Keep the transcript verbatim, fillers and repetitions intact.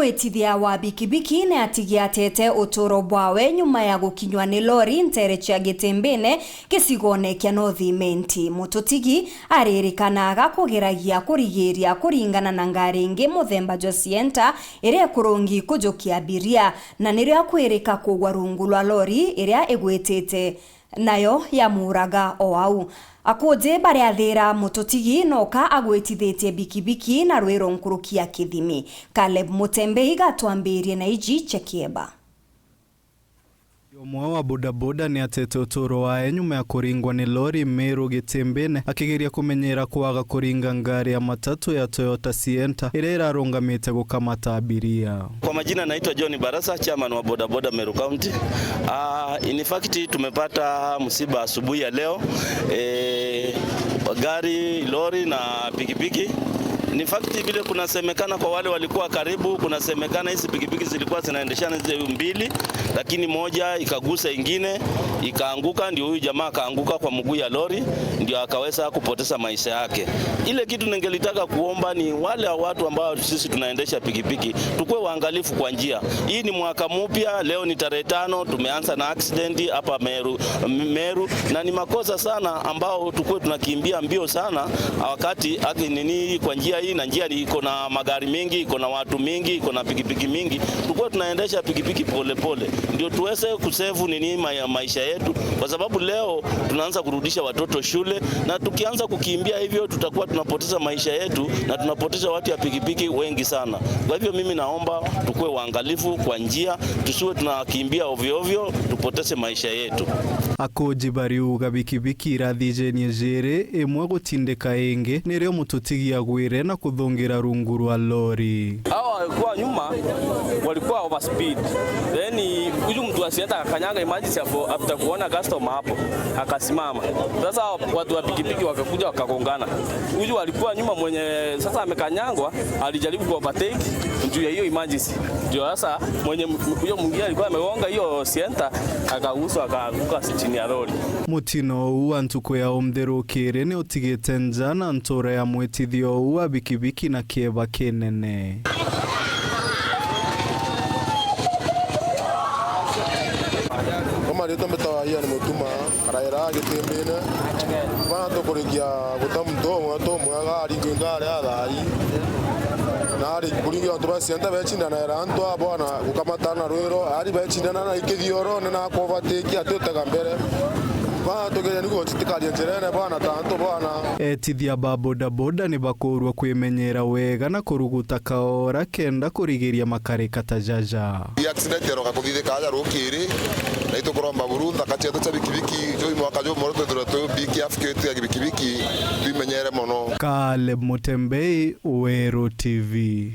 Mwitithia wa bikibiki ni atigiatete uturo bwawe nyuma ya gukinywa ni lori ntere cia Gitimbine gicigone kia North Imenti. Mututigi aririkanaga kugeragia kurigiria kuringana na ngari ingi muthemba jwa Sienta iria ikurungi kujukia abiria, na nirio akwirika kugwa rungu rwa lori iria igwitite nayo yamuuraga o au. Akuji baria athira mututigi noka agwitithitie bikibiki na rwiro nkuruki ya kithimi. Caleb Mutembei gatwambirie na iji cia kieba. Umwe wa bodaboda ni atete uturo wae nyuma ya kuringwa ni lori Meru Gitimbine, akigeria kumenyera kwaga kuringa ngari ya matatu ya Toyota Sienta iria irarungamite gukamata abiria. Kwa majina naitwa John Barasa, chairman wa bodaboda Meru County. Ah, in fact, tumepata msiba asubuhi ya leo. Eh, gari, lori na pikipiki. In fact, vile kunasemekana kwa wale walikuwa karibu, kunasemekana hizi pikipiki zilikuwa zinaendeshana hizi mbili, lakini moja ikagusa ingine, ikaanguka, ndio huyu jamaa akaanguka kwa mguu ya lori, ndio akaweza kupoteza maisha yake. Ile kitu ningelitaka kuomba ni wale watu ambao sisi tunaendesha pikipiki, tukue waangalifu kwa njia. Hii ni mwaka mpya, leo ni tarehe tano, tumeanza na accident hapa Meru, Meru, na ni makosa sana ambao tukue tunakimbia mbio sana wakati aki nini kwa njia hii, na njia iko na magari mengi, iko na watu mengi, iko na pikipiki mingi, tukue tunaendesha pikipiki polepole, ndio tuweze kusevu nini ma-, maisha yetu, kwa sababu leo tunaanza kurudisha watoto shule, na tukianza kukimbia hivyo tutakuwa tunapoteza maisha yetu na tunapoteza watu ya pikipiki wengi sana. Kwa hivyo mimi naomba tukue waangalifu kwa njia, tusiwe tunakimbia ovyo ovyo, tupoteze maisha yetu. Akuji bariuga bikibiki irathijenie jiri, imwe gutindika ingi, nirio mututigi agwire na kuthungira rungu rwa lori. Hawa walikuwa nyuma, walikuwa overspeed. Then huyu mtu wa Sienta akakanyanga emergency hapo, after kuona customer hapo, akasimama. Sasa watu wa pikipiki wakakuja wakagongana. Huyu alikuwa nyuma mwenye sasa amekanyangwa, alijaribu ku overtake juu ya hiyo emergency. Ndio sasa mwenye m-, huyo mwingine alikuwa amegonga hiyo Sienta, akaguswa, akaanguka chini ya lori. Mutino uu wa ntuku ya umthi rukiri ni utigite nja na ntura ya mwitithia uu wa bikibiki na kieba kinene. Kwa maritwa mbitawa Ian Mutuma, araira Gitimbine. Bana tukurikia guta muntu umwe, muntu umwe agaringi ngari athai. Na ari kuringi antu ba Sienta becindana era antu a bwana gukamatana rwiro, ari becindana na ikithioro, ni na kubatiki atutega mbere. Bana tugeria ni gutikaria njirene bwana ta antu bwana. Etithia ba bodaboda ni bakurwa kwimenyera wega na kuruguta kaora kenda kurigiria makarika ta jaja. Accident iroka kuthithika aja rukiri, na itukuromba buru nthaka cietu cia bikibiki, juu mwaka juu muru twithirwe tu biki afu kitu ya bikibiki, twimenyere mono. Caleb Mutembei, Weru T V.